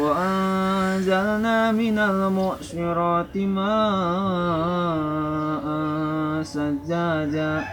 وأنزلنا من المعصرات ماء سجاجا.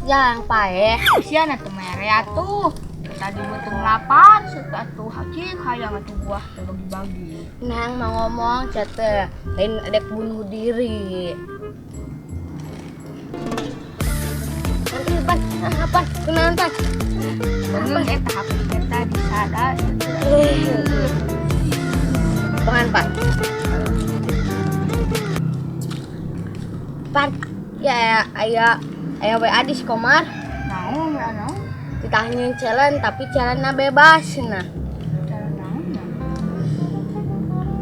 Yang paeh. Sia na teu mere atuh. Tadi beuteung lapar, serta atuh hacik hayang atuh buah teh bagi-bagi. Nang mau ngomong cia lain adek bunuh diri. Nanti pan, apa? Kunaon pan? Beungeung eta HP eta disada. Pangan pan. Pan, ya aya aya WA di si Komar. Naon ya naon? Ditanya challenge tapi challenge bebas nah. Challenge naon ya?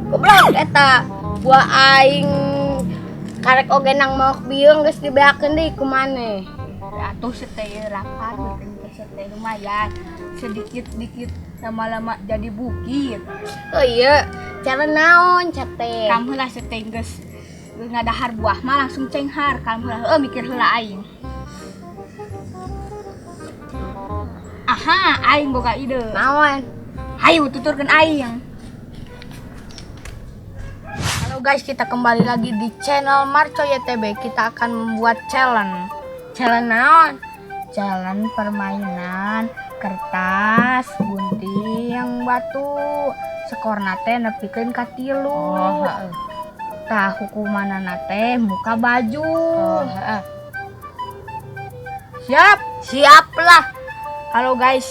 Goblok eta buah aing karek oge nang maok bieung geus dibeakeun deui ku maneh. Atuh seteh lapar beuteung teh seteh lumayan. Sedikit-dikit lama-lama jadi bukit. Oh iya, challenge naon cete? Kamu lah seteh geus ngadahar buah mah langsung cenghar. Kamu lah heueuh mikir heula aing. Aha, aing boga ide. Naon? Hayu tuturkeun aing. Halo guys, kita kembali lagi di channel Marco YTB. Kita akan membuat challenge. Challenge naon? Challenge permainan kertas, gunting, batu. Skorna teh nepikeun ka 3. Oh, heeh. Tah hukumanana teh muka baju. Oh, heeh. Siap? Siap lah. Halo guys,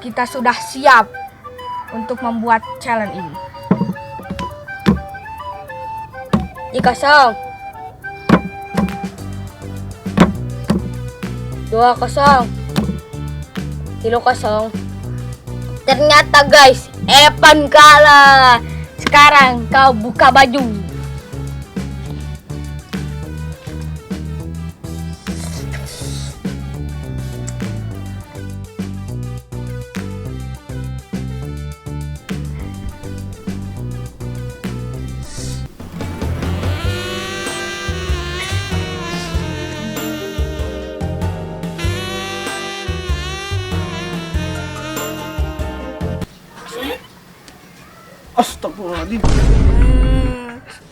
kita sudah siap untuk membuat challenge ini. 3-0. 2-0. 3-0. Ternyata guys, Evan kalah. Sekarang kau buka baju. Astagfirullahaladzim.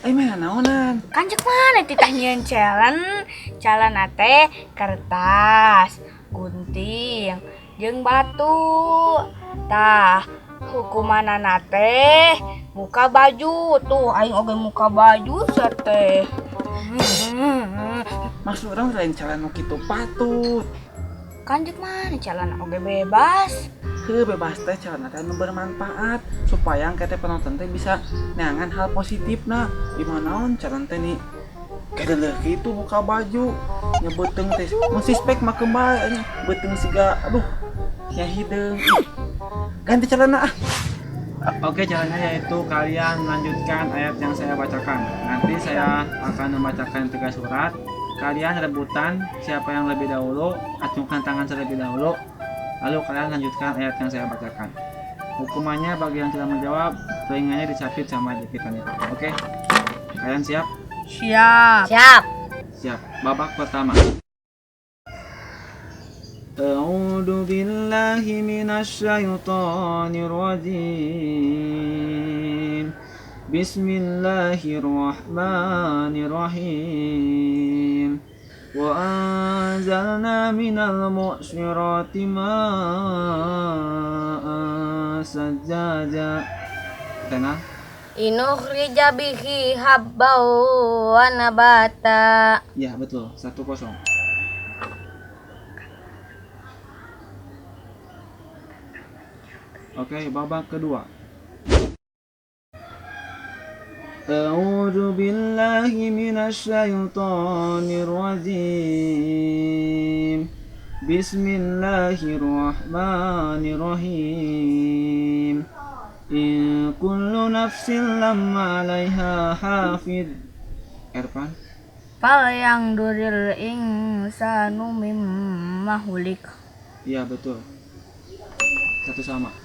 Mah naonan? Kan cek mana titah nyieun challenge? Challenge teh kertas, gunting, jeung batu. Tah, hukumanana teh muka baju. Tuh aing oge muka baju sia teh. Maksud urang lain challenge nu kitu patut. Kan cek mana challenge oge bebas. Heuh, bebas teh challenge teh anu bermanfaat supaya engke teh penonton teh bisa neangan hal positif nah. Di mana naon challenge teh nih? Kadeleuh kitu buka baju, nya beuteung teh mun sispek mah kembali nya beuteung siga aduh nya hideung. Ganti celana ah. Oke, caranya yaitu kalian lanjutkan ayat yang saya bacakan. Nanti saya akan membacakan 3 surat. Kalian rebutan siapa yang lebih dahulu, acungkan tangan terlebih dahulu. Lalu kalian lanjutkan ayat yang saya bacakan. Hukumannya bagi yang tidak menjawab, telinganya dicapit sama jepitannya. Oke? Kalian siap? Siap. Siap. Siap. Babak pertama. A'udzu billahi minasyaitonir rajim. Bismillahirrahmanirrahim. Wa anzalna minal mu'sirati ma'an sajjaja. Tenang. Inukhrija bihi habban wa nabata. Ya, betul. 1-0. Oke, babak kedua. أعوذ بالله من الشيطان الرجيم. بسم الله الرحمن الرحيم. إن كل نفس لما عليها حافظ. Ervan. فلينظر الإنسان مم خلق. Iya, betul. 1 sama.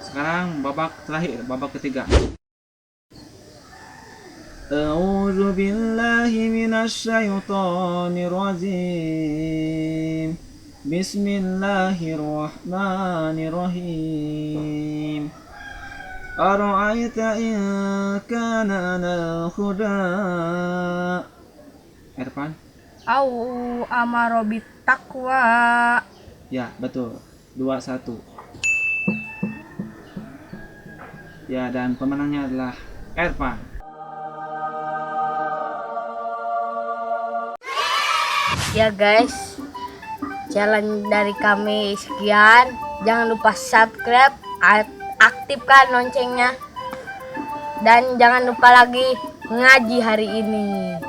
Sekarang babak terakhir, babak ketiga. أعوذ بالله من الشيطان الرجيم. بسم الله الرحمن الرحيم. أرأيت إن كان على الهدى. Ervan. أو أمر بالتقوى. Ya, betul. 2-1. Ya, dan pemenangnya adalah Ervan. Ya guys, challenge dari kami sekian. Jangan lupa subscribe, aktifkan loncengnya. Dan jangan lupa lagi ngaji hari ini.